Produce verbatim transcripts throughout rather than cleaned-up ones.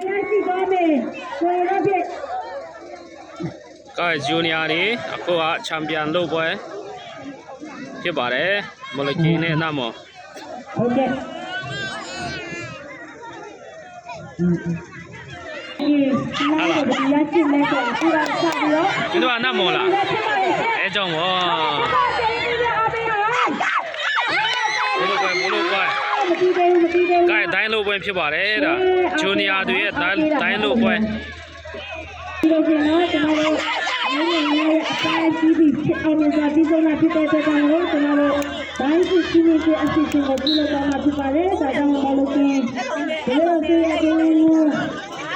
ရရှိသွားမယ်။ ကိုယ်တို့ဖြင့် ကဲ Junior တွေ အခုက ချန်ပီယံလုပ်ပွဲ ဖြစ်ပါတယ်။ မော်လကီနဲ့ နတ်မော်။ ဟုတ်ကဲ့။ ဟုတ်လား။ ရရှိမယ်ဆိုရင် အခုကစပြီးတော့ မင်းတို့က နတ်မော်လား။ အဲကြောင့်ပေါ့။ ဘိုးလုပ်ပွဲ၊ ဘိုးလုပ်ပွဲ။ မပြီးသေးဘူး၊ မပြီးသေးဘူး။ ကဲ ဒိုင်းလုပ်ပွဲဖြစ်ပါတယ်။ ဒါ Junior တွေရဲ့ ဒိုင်း၊ ဒိုင်းလုပ်ပွဲ။ ဒီလိုဆိုတော့ ကျွန်တော်တို့ နိုင်ငံရဲ့အပန်းအသီးတွေ ဖြစ်အောင်နေစွာ ပြီးဆုံးတာဖြစ်တဲ့အတွက်ကြောင့်မို့လို့ ကျွန်တော်တို့ ဒိုင်းစုစည်းဝေးပွဲအစီအစဉ်ကို ပြုလုပ်သွားမှာဖြစ်ပါတယ်။ ဒါကြောင့် မော်လကီ ဘိုးအစိုးရ အတွင်းရေးမှူး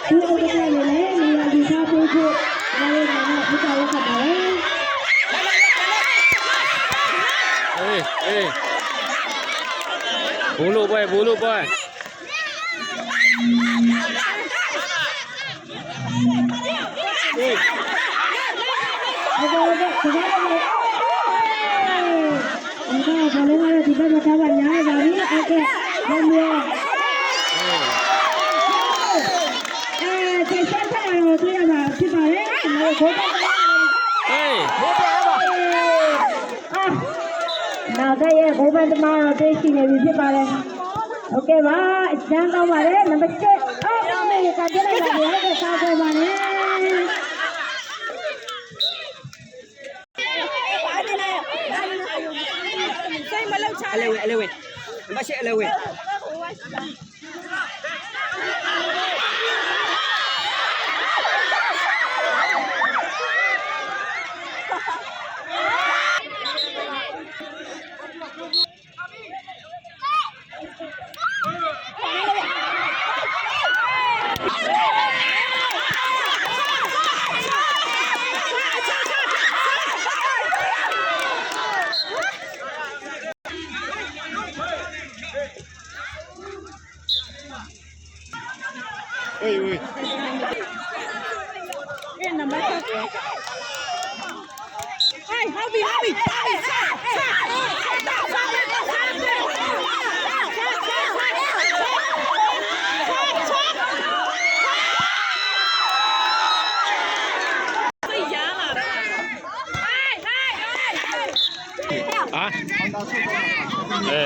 ဒုဥက္ကဋ္ဌတွေလည်း နေရာယူထားပေးဖို့ ကျွန်တော်တို့ မေတ္တာရပ်ခံပါတယ်။ အေး အေး။ ဘိုးလုပ်ပွဲ၊ ဘိုးလုပ်ပွဲ။ ဟုတ်ကဲ့၊ ဟုတ်ကဲ့၊ တကယ်ပါ။ ဒီကနေ့ကတော့ ဒီဘက်မှာ ထားပါ များနေပါပြီ။ ဟုတ်ကဲ့၊ ဟုတ်ပြီ။ အဲ၊ ထိပ်ဆုံးထွက်လာတာကို တွေ့ရမှာဖြစ်ပါတယ်။ ကျွန်တော်တို့ ဂိုးပတ်သမားတွေ၊ ဟေး၊ အာ၊ နာဂတ်ရဲ့ ဂိုးပတ်သမားတော့ တွေ့ရှိနေပြီဖြစ်ပါတယ်။ ဟုတ်ကဲ့ပါ။ အရမ်းကောင်းပါတယ်။ နံပါတ်ရှစ်။ အော်၊ ကတ်ပြစ်လိုက်ပါပြီ။ ဟုတ်ကဲ့၊ စားပွဲပါနဲ့။ အလဲဝင်၊ အလဲဝင်။ နံပါတ်ရှစ် အလဲဝင်။ Hey, wait. Hey, Harvey, Harvey, Harvey. ဟာ။ အဲ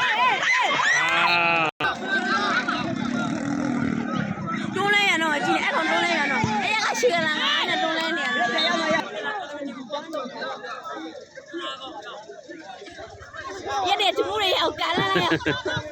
။ တွန်းလှန်ရနော်၊ အကြည့်နဲ့ အဲ့ကောင်တွန်းလှန်ရနော်။ အဲ့ရကရှိကလာငါနဲ့တွန်းလှန်နေရတယ်။ ရတဲ့ တမူးတွေ အောက်ကလာလိုက်ရ။